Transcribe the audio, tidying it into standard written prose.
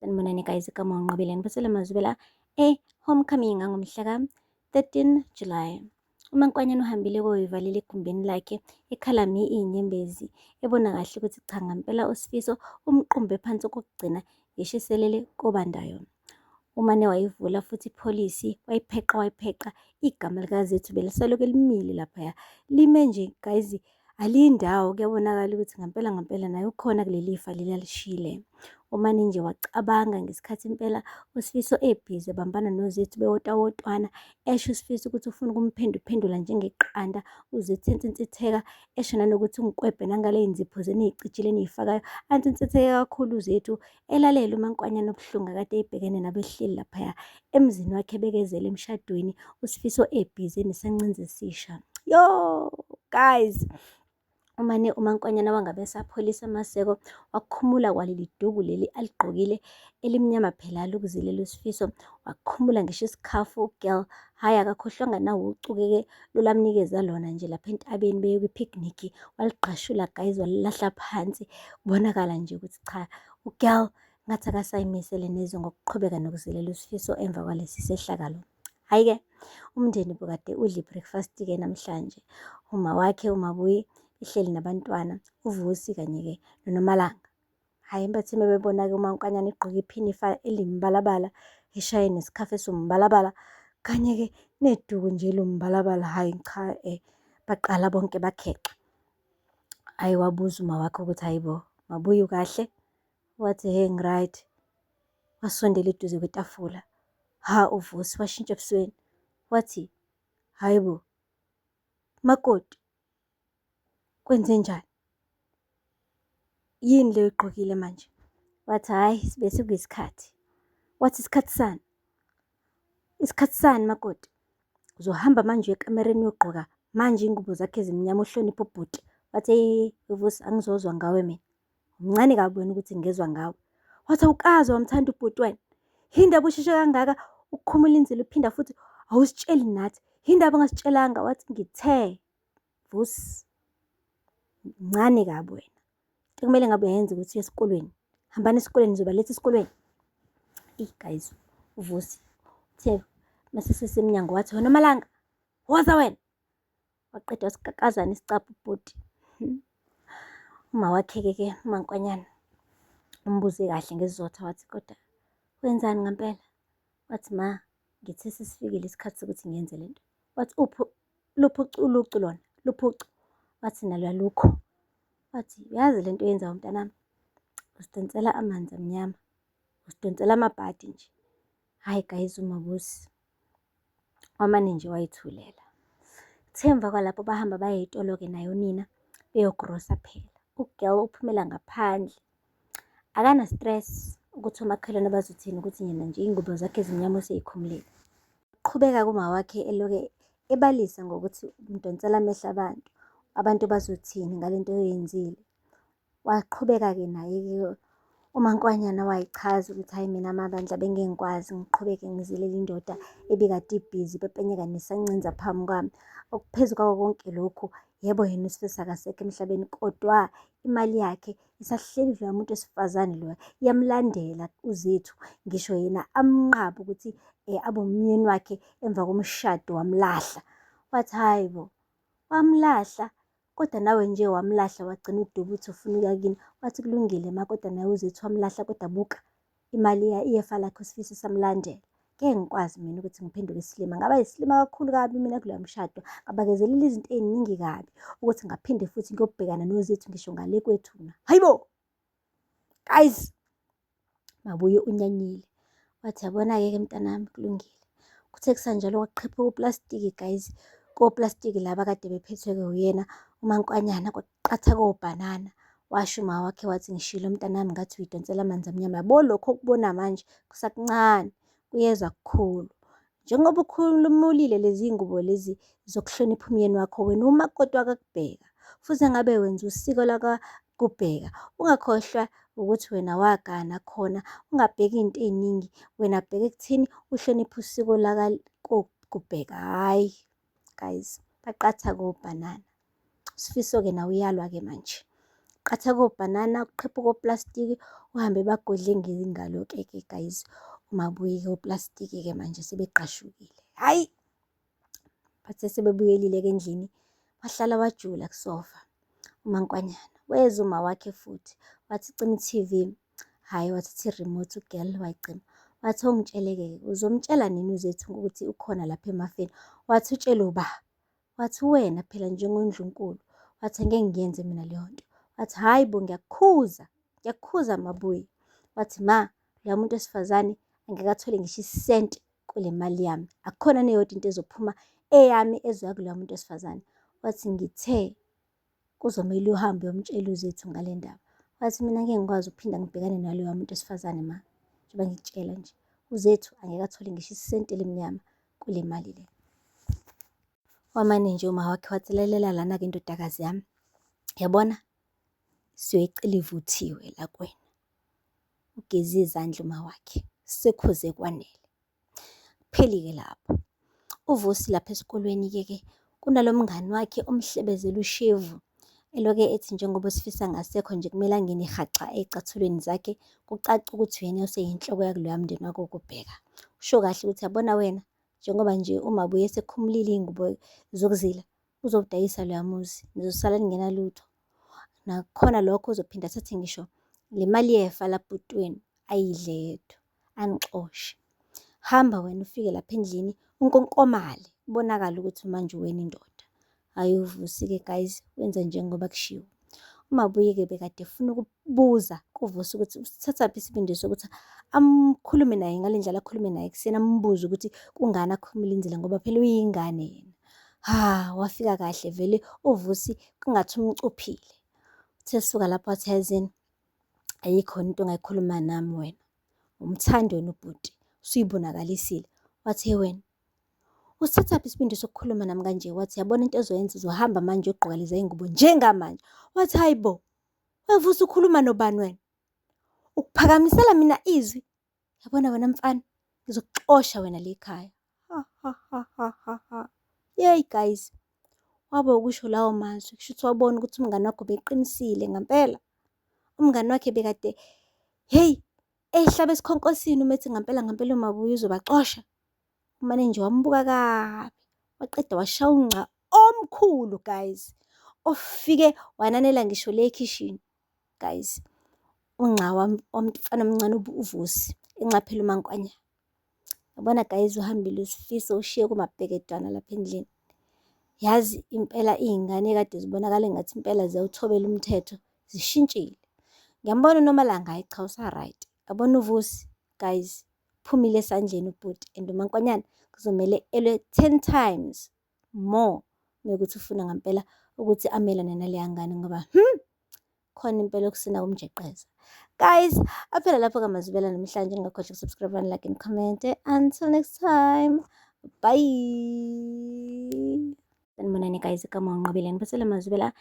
Sanibonani guys, igama uNqobile ngiphathele amazwibela e-Homecoming angomhla ka-13 July. UMankwanyane uhambile koyivalela egumbini lakhe ekhala mi iy'nyembezi ebona kahle ukuthi cha ngampela uSifiso umqumbe phansi okokugcina ngishiselele kobandayo. Umane wayivula futhi ipholisi wayipheqa wayipheqa igama likaZethu belisalokhu limile laphaya. Lime nje guys aliyi ndawo kuyabonakala ukuthi ngampela ngampela naye ukhona kuleli fa leli alishiyile. Umane nje wacabanga ngesikhathi impela uSifiso ebhizi ebambana noZethu bewotawotwana, esho uSifiso ukuthi ufuna ukumphenduphendula njengeqanda, uZethu ensinsitheka, esho nanokuthi ungikwebhe nangale y'nzipho zenu ey'cijile eniy'fakayo. Ansinsitheke kakhulu uZethu, elalela uMaNkwanyana ubuhlungu akade ebhekene nabo ehleli laphaya emzini wakhe ebekezela emshadweni, uSifiso ebhizi enesancinza esisha. Yo guys! Umane uMaNkwanyana wangabe esapholisa amaseko, wakhumula kwaleli duku leli aligqokile elimnyama phela lokuzilela uSifiso, wakhumula ngisho isikhafu u-girl. Hhayi akakhohlwanga nawucu-ke lolamnikeza lona nje lapha entabeni beye kwi-picnic, waligqashula guys walilahla phansi. Kubonakala nje ukuthi cha u-girl ngathi akasayimisele neze ngokuqhubeka nokuzilela uSifiso emva kwalesi sehlakalo. Hhayi-ke umndeni ubukade udla i-breakfast-ke namhlanje. Uma wakhe uMabuyi ehleli nabantwana uVusi kanye-ke noNomalanga. Hhayi bathi mebebona-ke uMaNkwanyana egqoke iphinifa elimbalabala, eshaye nesikhafu esiwumbalabala kanye-ke neduku nje eliwumbalabala, hhayi cha baqala bonke bakhexa. Hhayi wabuza umawakhe ukuthi hhayi bo, Mabuyi ukahle? Wathi hhe ngi-right. Wasondela eduze kwetafula. Ha uVusi washintsha ebusweni. Wathi, hhayi bo, makoti, kwenzenjani? Yini le oyigqokile manje? Wathi, hhayi bese kuyisikhathi. Wathi, isikhathi sani? Isikhathi sani makoti? Uzohamba manje uye ekamereni uyogqoka manje iy'ngubo zakho ezimnyama uhloniphe ubhuti. Wathi, eyi Vusi angizozwa ngawe mina. Mncane kabi wena ukuthi ngezwa ngawe. Wathi awukaze wamthanda ubhuti wena. Yini ndaba usheshe kangaka ukukhumula inzilo uphinda futhi awusitsheli nathi. Yini ndaba ungasitshelanga? Wathi ngithe Vusi mncane kabi wena. Into ekumele ngabe uyayenza ukuthi uye esikolweni. Hambani esikolweni ngizobaletha esikolweni. Eyi guys, uVusi uthe mase sesemnyango wathi wena Malanga, woza wena. Waqeda wasikakazana isicabha ubhuti. Uma wakhe-ke ke uMankwanyana umbuze kahle ngesizotha wathi kodwa wenzani ngampela? Wathi ma ngithe sesifikile isikhathi sokuthi ngiyenze le nto. Wathi uphi luphi ulucu lona luphucu? Wathi nalo alukho. Wathi uyazi le nto oyenzayo mntanami, usidonsela amanzi amnyama, usidonsela amabhadi nje. Hhayi guys uMabusi wamane nje wayithulela. Kuthe emva kwalapho bahamba baya ey'tolo-ke naye unina beyogrosa phela. U-girl uphumela ngaphandle akana-stress ukuthi omakhelwane bazothini ukuthi yena nje iy'ngubo zakhe ezimnyama usey'khumulile. Qhubeka kumawakhe eloke ebalisa ngokuthi umdonsela amehlo abantu, abantu bazothini ngale nto oyenzile. Waqhubeka-ke naye-ke uMankwanyana wayichaza ukuthi hhayi mina amabandla bengeke ngikwazi ngiqhubeke ngizilele indoda ebikade ibhizi ipepenyeka nesancinza phambi kwami. Okuphezu kwako konke lokhu, yebo yena uSifiso akasekho emhlabeni kodwa imali yakhe isahleli loya muntu wesifazane loya, iyamlandela uZethu ngisho yena amnqabe ukuthi abe umyeni wakhe emva komshado wamlahla. Wathi hhayi bo, wamlahla Kodwa nawe nje wamlahla wagcina uduba uthi ufuna ukuya kini. Wathi kulungile ma kodwa nawe uZethu wamlahla kodwa buka imali iyefa lakhe uSifiso samlandela. Ngeke ngikwazi mina ukuthi ngiphenduke isilima. Ngaba yisilima kakhulu kabi mina kuloya mshado. Ngabakezelela izinto ey'ningi kabi ukuthi ngaphinde futhi ngiyobhekana noZethu ngisho ngale kwethuna. Hayibo! Guys! Mabuye unyanyile. Wathi yabona-ke ke mntanami kulungile. Kuthe kusanjalo kwaqhephuka uplastiki guys. Koplastiki laba kade bephethwe-ke uyena uMankwanyana kwaqatha kobhanana. Washo uma wakhe wathi ngishilo mntanami ngathi uyidonsela amanzi amnyama. Yabo lokho okubona manje kusakuncane kuyeza kukhulu. Njengoba ukhulumulile lezi ngubo lezi zokuhlonipha umyeni wakho wena umakoti wakakubheka futhi engabe wenza usiko lakakubheka ungakhohlwa ukuthi wena wagana khona ungabheki iy'nto ey'ningi wena bheka ekutheni uhloniphe usiko lakakubheka hhayi guys baqatha kobhanana. Sifiso-ke nawe uyalwa-ke manje. Ukuqhatheka kobhanana, ukuqhephuka koplastiki, uhambe ebagodle ngezingalo-ke ke guys. Umabuye-ke oplastiki-ke manje sebegqashukile. Hhayi! Bathe sebebuyelile-ke endlini, wahlala wajula kusofa uMaNkwanyana. Weza umawakhe futhi, wathi cima i-TV. Hhayi, wathatha i-remote u-girl wayicima. Wathi awungitshele-ke, uzomtshela nini uZethu ukuthi ukhona lapha emafeni? Wathi utshele uba? Wathi wena phela njengoNdlunkulu. Wathi angeke ngiyenze mina leyo nto. Wathi hhayi bo ngiyakukhuza, ngiyakukhuza Mabuyi. Wathi ma, loya muntu wesifazane angeke athole ngisho isenti kule mali yami. Akukhona neyodwa into ezophuma eyami ezoya kuloya muntu wesifazane. Wathi ngithe kuzomele uhambe uyomtshela uZethu ngale ndaba. Wathi mina ngeke ngikwazi ukuphinda ngibhekane naloya muntu wesifazane ma. Njengoba ngikutshela nje, uZethu angeke athole ngisho isenti elimnyama kule mali le. Wamane nje umawakhe wathi lalela lana-ke ndodakazi yami, yabona siyoyicela ivuthiwe la kuwena. Ugeze izandla umawakhe, sekhuze kwanele. Kupheli-ke lapho. UVusi lapha esikolweni-ke ke kunalo mngani wakhe omhlebezela ushevu. Eloke ethi njengoba uSifiso angasekho nje kumele angene haxa ey'cathulweni zakhe, kucace ukuthi uyena oseyinhloko yakuloya mndeni wakoKubheka. Usho kahle ukuthi yabona wena njengoba nje uMabuye esekhumulile iy'ngubo zokuzila, uzowudayisa loya muzi, nizosala ningenalutho. Nakhona lokho uzophinda athathe ngisho le mali yefa labhuti wenu ayidle yedwa, anixoshe. Hamba wena ufike lapha endlini unkonkomale, kubonakale ukuthi manje uwena indoda. Hhayi uVusi-ke guys wenza njengoba kushiwo. UMabuye-ke bekade efuna ukubuza kuVusi ukuthi usithathaphi isibindi sokuthi amkhulume naye ngale ndlela akhulume naye ekuseni, ambuze ukuthi kungani akhumule inzila ngoba phela uyingane yena. Ha, wafika kahle vele uVusi kungathi umcuphile. Uthe esuka lapho wathi yazini, ayikho into ongayikhuluma nami wena. Umthandi wena ubhuti, usuyibonakalisile. Wathi hey wena, usithathaphi isibindi sokukhuluma nami kanje? Wathi yabona into ozoyenza uzohamba manje uyogqoka leza iy'ngubo njengamanje. Wathi hayi bo, weVusi ukhuluma nobani wena? Ukuphakamisela mina izwi? Yabona wena mfana, ngizokuxosha wena la ekhaya. Ha ha ha ha ha ha. Yeyi guys, wabe ukusho lawo mazwi, kushuthi wabona ukuthi umngani wakhe ubeqinisile ngampela. Umngani wakhe bekade, hheyi, ehlaba esikhonkosini uma ethi ngampela ngampela uMabuya uzobaxosha. Umane nje wambuka kabi, waqeda washaya ungqa omkhulu guys, ofike wananela ngisho le ekhishini guys. Ungqa wamfana omncane uVusi, enxaphela uMaNkwanyana. Yabona guys uhambile uSifiso ushiye kumabhekedwana lapha endlini. Yazi impela iy'ngane ekade zibonakala engathi impela ziyawuthobela umthetho zishintshile. Ngiyambona uNomalanga hhayi cha usa-right. Yabona uVusi guys phumile esandleni ubhuti and uMaNkwanyana kuzomele elwe 10 times more mekuthi ufuna ngampela ukuthi amelane naleya ngane ngoba khona impela okusina kumjeqeza. Guys, aphela lapho kaMazibela namhlanje. Ningakhohlwa ukusubscribe, like and comment. Until next time, bye. Sanibonani guys, igama uNqobile ngiphathele Mazibela.